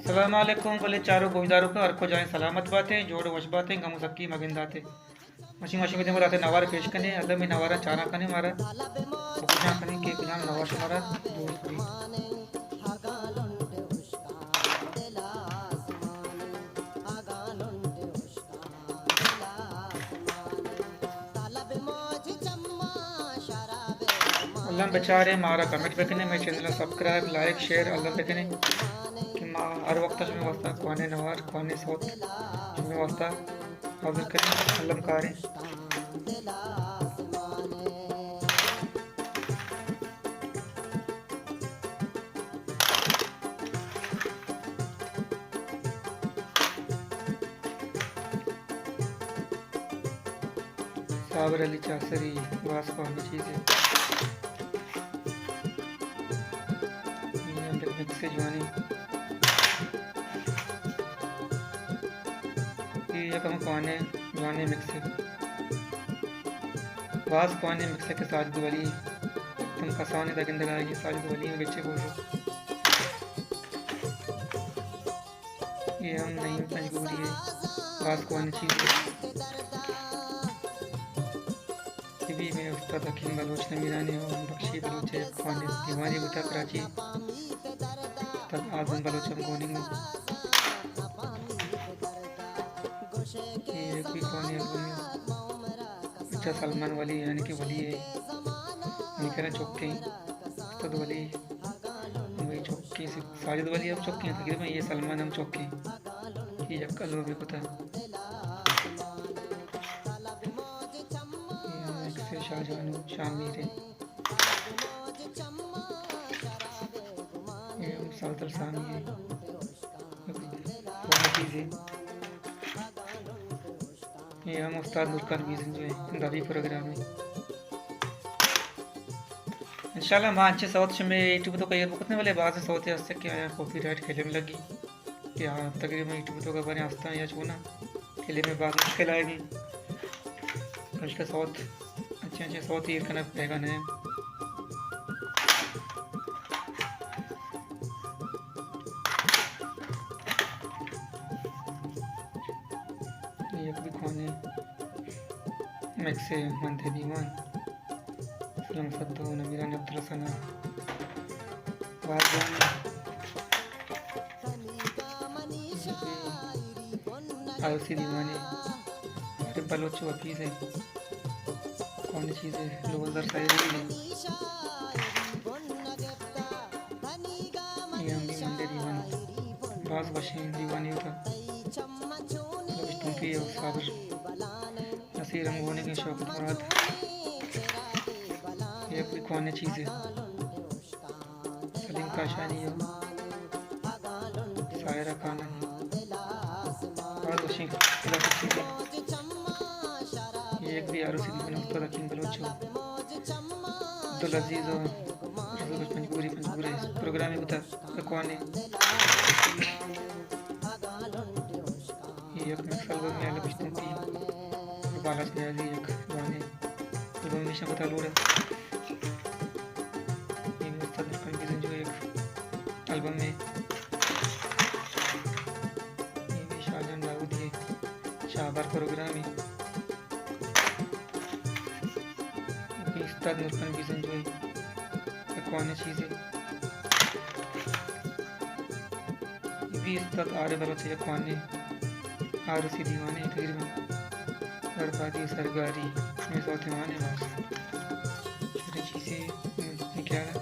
السلام علیکم، بلے چارو گوشداروکاں ہر کجائیں سلامت باتیں، جوڑ و وش باتیں، گم و سکی مگنداتے۔ مشین مشین بدیں گڑا تے نوار پیش کنے، اللہ میں نوارا چارا کنے مارا، بگوشاں کنے کہ کجام نوار شمارا دوست بی۔ الم بچارے، مارا کمنٹ بکنے، مئے چینل سبسکرائب، لائک، شیئر الم بکنے کہ ما ہر وقت شمے واسطہ کوہنیں نوار، کوہنیں سوت شمے واسطہ حاضر کنیں، الم کاریں۔ صابر علی چاسری، باز کوہنیں چیزے۔ اے ہم یک مکسے جوانیں۔ اے یک ہم کوہنیں جوانیں مکسے۔ باز کوہنیں مکسے کہ ساجد ولی، تم کسانیں دگندگا، اے ساجد ولی ہم بچے گوشو۔ اے ہم نعیم پنجگوری ءِ باز کوہنیں چیزے۔ اے بھی مئے استاد حکیم بلوچ نمیرانیں و بخشی بلوچ ءِ یک کوہنیں دیوانے بوتا کراچی۔ استاد اعظم بلوچ ہم گوننگ ءَ۔ اے یک بھی کوہنیں البمے۔ اچھا، سلمان ولی، یعنی کہ ولی ءِ، منی کرا چکیں استاد ولی۔ ہمے چکیں سی-، ساجد ولی ہم چکیں، تقریباً اے سلمان ہم چکیں۔ اے یک البمے کتا۔ اے ہم یک سے شاہجہان و شاہ میر ءِ۔ اے ہم سادل سامی ءِ۔ یک کوہنیں چیزے۔ اے ہم استاد نورخان بیزنجو ءِ دبی پروگرامے۔ انشاءاللہ ما انچیں سوت شمے یوٹیوب ءِ توکا ایر بکتنے، بلے بازیں سوتے ہست کہ آیاں کاپی رائٹ کلیم لگی۔ کہ آ تقریباً یوٹیوب ءِ توکا باریں ہستاں یا چوناں، کلیم ءِ باز مشکل آئیگی۔ پمیشکا سوت، انچیں انچیں سوت ایر کنگ بیگا نہ۔ اے یک بھی کوہنیں مکسے، مندے دیوان۔ سلم سدو، نمیران عبدالحسن، باز جوان۔ آروسی دیوانے، عارف بلوچ و حفیظ ءِ کوہنیں چیزے، لوگ در سائیڈ ءَ۔ اے ہم بھی مندے دیوانے، باز وشیں دیوانے ہوتا۔ لوگ ٹوپی اور صابر۔ نصیر ہم گونگ ءَ، شوکت مراد، یک بھی کوہنیں چیزے۔ سلیم کاشانی ءُ ساحرہ کانانی۔ باز وشیں کلاسک چیزے۔ یک بھی آروسی دیوان استاد حکیم بلوچ ءُ عبدالعزیز ءُ رضا بخش پنجگوری، پنجگور ءِ پروگرامے بوتا۔ کوہنیں۔ اے یک مکس البمے، البم اشتنتی۔ بالاچ نیازی یک جوانیں البم میشاں کتا لوڑ ءَ۔ اے استاد نورخان بیزنجو یک البمے۔ اے بھی شاہجان داؤدی ءِ شاہبار پروگرامے۔ اے بھی استاد نورخان بیزنجو ءِ کوہنیں چیزے۔ اے بھی استاد عارف بلوچ ءِ یک کوہنیں آروسی دیوانے، تقریباً بربادی و سرگاری، ہمے سوت ءِ وانیں باز۔ شریں چیزے، منی خیال ءَ۔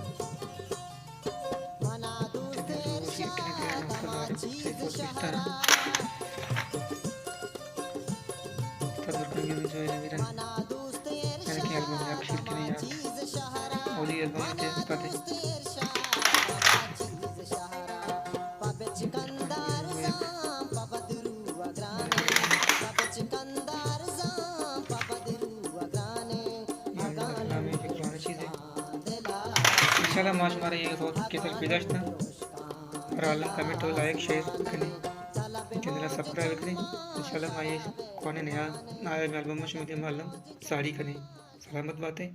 استاد نورخان بیزنجو ءِ نمیرانیں، یعنی کہ البم یک شیر کنیں یات۔ اولی البم تے پتے۔ انشاءاللہ ما شمارا اے سوت کیسٹ پیش داشتاں۔ ہر حال کمنٹ و لائک شیئر کنیں۔ چینل سبسکرائب کنیں۔ انشاءاللہ ما اے کوہنیں نیا، نیا البم شمے دیما الم ساڑی کنیں۔ سلامت باتیں۔